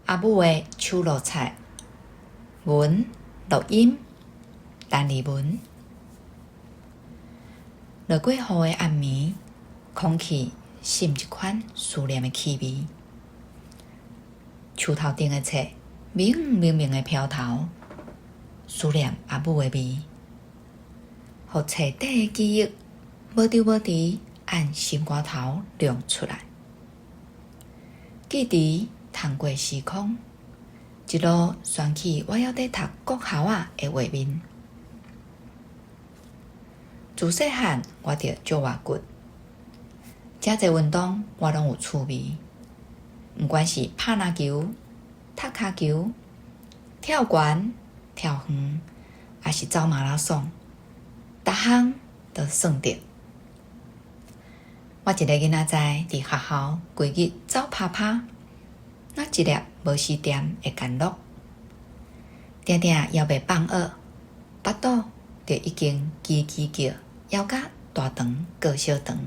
阿母的手路菜，文錄音，陳麗文。落過雨的暗暝，空氣滲一款思念的氣味。樹頭頂的冊，明明明的飄頭，思念阿母的味，予冊底的記憶無惇無遲按心肝頭亮出來。記佇通過時空，一路旋起我猶佇讀國校仔的畫面。自細漢我就足活骨，誠濟運動我攏有趣味。毋管是拍籃球、踢跤球、跳懸、跳遠，抑是走馬拉松，逐項都算著。我一个囡仔仔佇學校規日走趴趴，若一粒無絲恬的干樂，定定猶未放學，腹肚就已經吱吱叫，枵甲大腸閣小腸。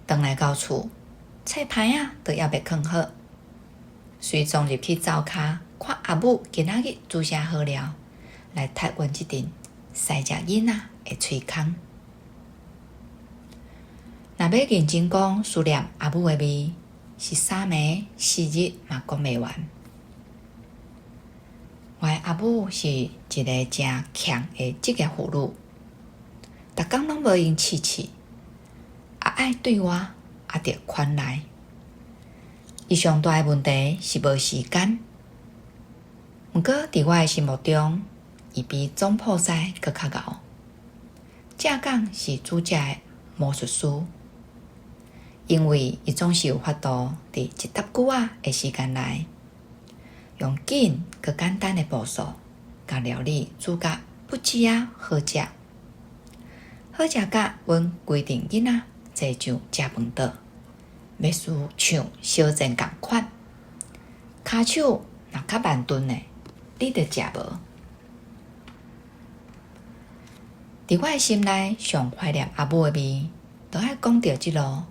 轉來到厝，冊牌仔都猶未囥好，隨衝入去灶跤，看阿母今仔日煮啥好料，來踢阮這陣師食囡仔的喙空。若欲認真講思念阿母的味，是三暝四日嘛講袂完。我的阿母是一个誠強的職業婦女，逐工攏無閒試試，啊愛對我，啊著寬待。伊上大的問題是無時間。毋過佇我的心目中，伊比總鋪師閣較𠢕。正講是煮食的魔術師，因為伊總是有法度佇一沓久仔的時間內，用緊閣簡單的步數，共料理煮甲不止仔好食，好食甲阮規陣囡仔坐上食飯桌，欲輸像燒煎仝款，跤手若較慢鈍的，你就食無。佇我的心內，上懷念阿母的味，就愛講著這路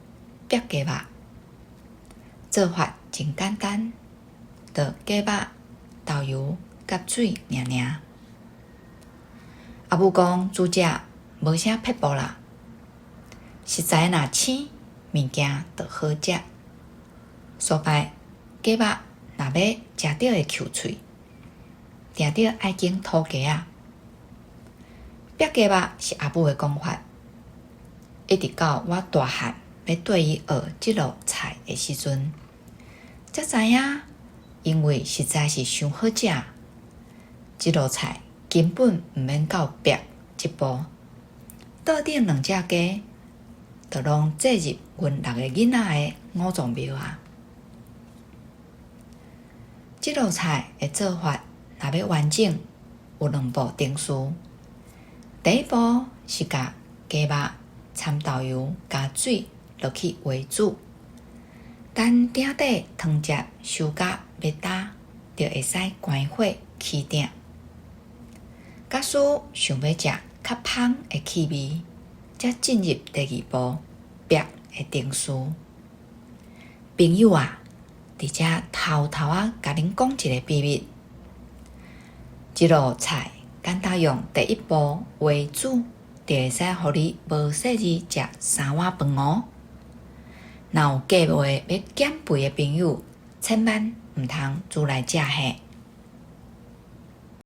煏雞肉。做法真簡單，就雞肉、豆油佮水爾爾。阿母講煮食無啥撇步啦，食材若鮮，物件就好食。素擺雞肉若欲食著會 Q 脆，定著愛經土雞仔。煏雞肉是阿母的講法，一直到我大漢欲綴伊學這路菜的時陣，才知影，因為實在是傷好食，這路菜根本毋免到煏這步，桌頂兩隻雞，就攏擠入阮六个囡仔的五臟廟啊！這路菜的做法，若欲完整，有兩步程序。第一步是共雞肉摻豆油加水落去煨煮，等鼎底湯汁收甲欲焦，就會使關火起鼎。假使想欲食較芳的氣味，才進入第二步煏的程序。朋友啊，佇遮偷偷仔共恁講一个秘密，這道菜簡單用第一步煨煮，就會使予你無細膩食三碗飯哦。若有計劃欲減肥的朋友，千萬毋通煮來食嘿。